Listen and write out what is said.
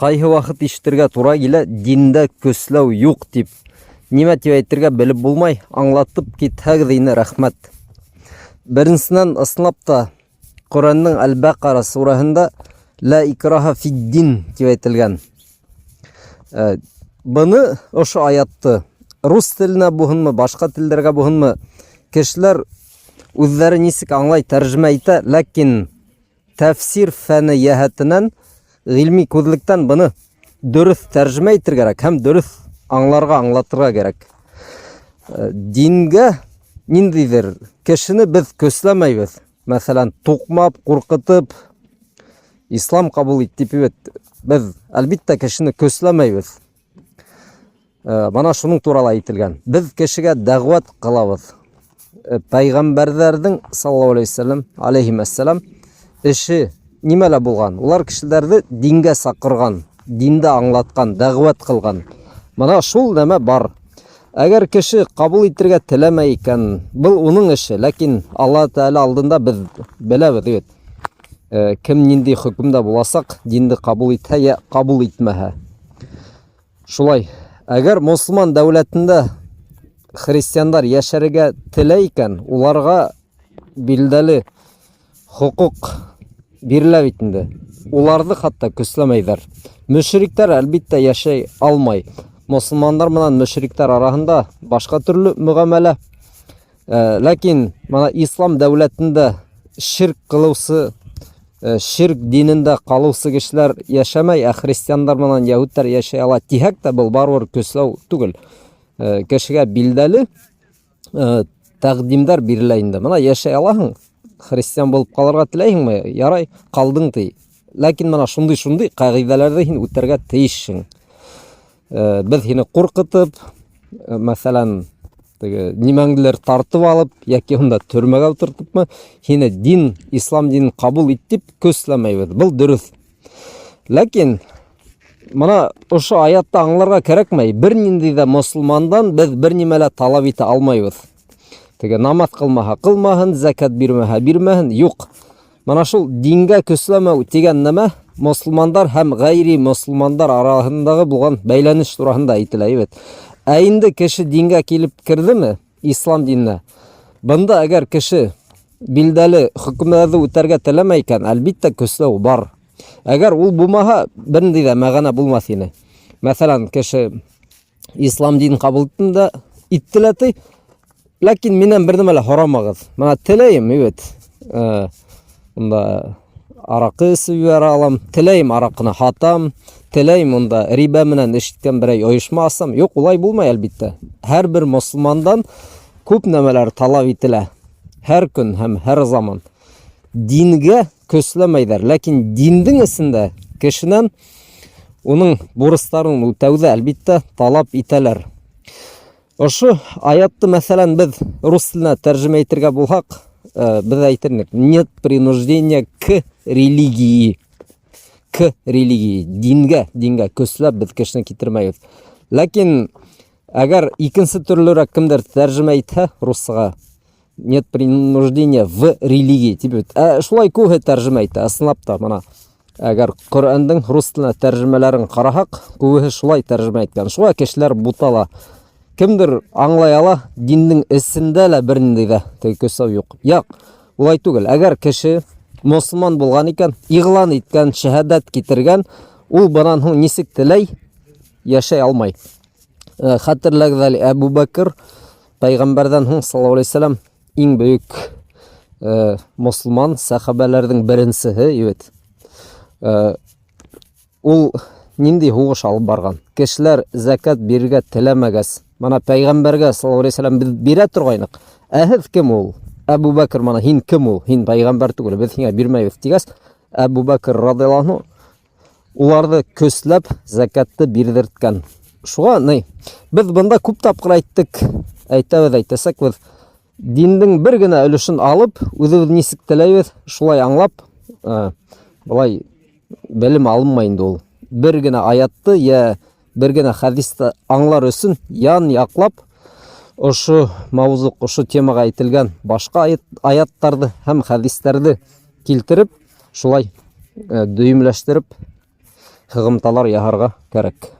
Ҡайһы ваҡыт ишетергә тура килә, диндә көсләү юҡ дип. Нимә тип әйтергә белеп булмай, аңлатып китһәгеҙ ине, рәхмәт. Беренсенән, ысынлап та, Ҡөрьәндең Әл-Бәҡара сүрәһендә лә икраһа фид-дин тип әйтелгән. Э, быны ошо аятты рус теленә булһынмы, башҡа телдәргә булһынмы, кешеләр үҙҙәре нисек аңлай, тәржемә итә, ләкин тәфсир фәне йәһәтенән, ғилми күҙлектән быны дөрөҫ тәржемә итергә кәрәк һәм дөрөҫ аңларға, аңлатырға кәрәк. Э, дингә ниндәйҙер кешене беҙ көсләмәйбеҙ. Мәҫәлән, туҡмап, ҡурҡытып, ислам ҡабул ит тип бит беҙ, әлбиттә, кешене көсләмәйбеҙ. Э, бына шуның турала әйтелгән. Беҙ кешегә дәғүәт ҡылабыҙ. Э, пәйғәмбәрҙәрҙең саллаллаху алейхи вәсәләм, алейхи вәсәләм эше нимәлә булған? Улар кешеләрҙе дингә саҡырған, динде аңлатҡан, дәғүәт ҡылған. Бына шул нәмә бар. Әгәр кеше ҡабул итергә теләмәй икән, был уның эше, ләкин Алла Тәғәлә алдында беҙ беләбеҙ бит. Э, кем ниндәй хөкөмдә буласаҡ, динде ҡабул итһә йә ҡабул итмәһә. Шулай, әгәр мосолман дәүләтендә христиандар йәшәргә теләй икән, уларға билдәле хоҡуҡ бирелә бит инде. Уларҙы хатта көсләмәйҙәр. Мөшриктәр, әлбиттә, йәшәй алмай. Мосолмандар менән мөшриктәр араһында башҡа төрлө мөғәмәлә. Э, ләкин мына ислам дәүләтендә ширк кылыусы, э, ширк динендә калыусы кешеләр яшәмәй, ә христиандар менән яһүдтәр яшәй ала тиһәк тә, был барыбер көсләү түгел. Э, кешегә билдәле тәкъдимдәр бирелә инде. Мына яшәй алаһың, христиан булып калырга теләйһеңме? Ярай, калдың ти. Ләкин мына шундый-шундый кагыйдәләрҙе һин үтәргә тейешһең. Э, беҙ һине ҡурҡытып, э, мәҫәлән, теге нимәңделер тартып алып, йәки унда төрмәгә ултыртыпмы, һине дин, ислам динен ҡабул ит тип көсләмәйбеҙ. Был дөрөҫ. Ләкин мына ошо аятты аңларға кәрәкмәй. Бер ниндәй ҙә мосолмандан беҙ бер нимә лә талап итә алмайбыҙ. Теге намаҙ ҡылмаһа ҡылмаһын, зәкәт бирмәһә бирмәһен, юҡ. Мына шул дингә көсләмәү тигән нәмә мосолмандар һәм гайри мосолмандар араһындағы булған бәйләнеш тураһында әйтелә бит. Ә инде кеше дингә килеп керҙеме, ислам диненә, бында әгәр кеше билдәле хөкөмдәрҙе үтәргә теләмәй икән, әлбиттә, көсләү бар. Әгәр ул булмаһа, бернинди дә мәғәнә булмаҫ ине. Мәҫәлән, кеше ислам динен ҡабул иттем дә, итте лә ти, ләкин минән бер нәмә лә һорамағыҙ. Мына теләйем, бит. Э, унда араҡы эсеп ебәрә алам, теләйем араҡыны һатам, теләйем унда рибә менән эш иткән берәй ойошма асам. Юҡ, улай булмай, әлбиттә. Һәр бер мосолмандан күп нәмәләр талап ителә. Һәр көн һәм һәр заман. Дингә көсләмәйҙәр, ләкин диндең эсендә кешенән уның бурыстарын үтәүҙе, әлбиттә, талап итәләр. Ошо аятты, мәҫәлән, беҙ рус теленә тәржемә итергә булһаҡ, э, беҙ әйтер инек, нет принуждения к религии. К религии, дингә, дингә көсләп беҙ кешене китермәйбеҙ. Ләкин әгәр икенсе төрлөрәк кемдер тәржемә итһә руссаға, нет принуждения в религии тип бит. Ә шулай күбеһе тәржемә итә, ысынлап та, мына әгәр Ҡөрьәндең рус теленә тәржемәләрен ҡараһаҡ, күбеһе шулай тәржемә иткән. Шуға кешеләр бутала. Кемдер аңлай ала, диндең эсендә лә бернинди дә теге көсләү юк. Юк, улай түгел. Әгәр кеше мосолман булган икән, игълан иткән, шәһадәт китергән, ул бынан һуң нисек теләй яшәй алмай. Э, хәтерләгеҙ әле, Әбу Бәкер пәйғәмбәрҙән һуң саллаллаху алейхи вәсәләм иң бөйөк э, мосолман сәхәбәләрҙең беренсеһе бит. Э, ул ниндәй һуғыш алып барған? Кешеләр зәкәт бирергә теләмәгәс, мына пәйғәмбәргә саллаллаху алейхи вәсәләм беҙ бирә торғайныҡ. Ә һеҙ кем ул? Әбу Бәкер мына һин кем ул? Һин пәйғәмбәр түгел, беҙ һиңә бирмәйбеҙ тигәс, Әбу Бәкер радиаллаху анһу уларҙы көсләп зәкәтте бирҙерткән. Шуға ни, беҙ бында күп тапҡыр әйттек, әйтәбеҙ, әйтәсәкбеҙ. Диндең бер генә өлөшөн алып, үҙебеҙ нисек теләйбеҙ, шулай аңлап, э, былай белем алынмай инде ул. Бер генә аятты йә бер генә хәдисте аңлар өсөн ян яҡлап ошо мавзуҡ, ошо темаға әйтелгән башҡа аяттарҙы һәм хәдистәрҙе килтереп, шулай э, дөйөмләштереп Һығымталар яһарға кәрәк.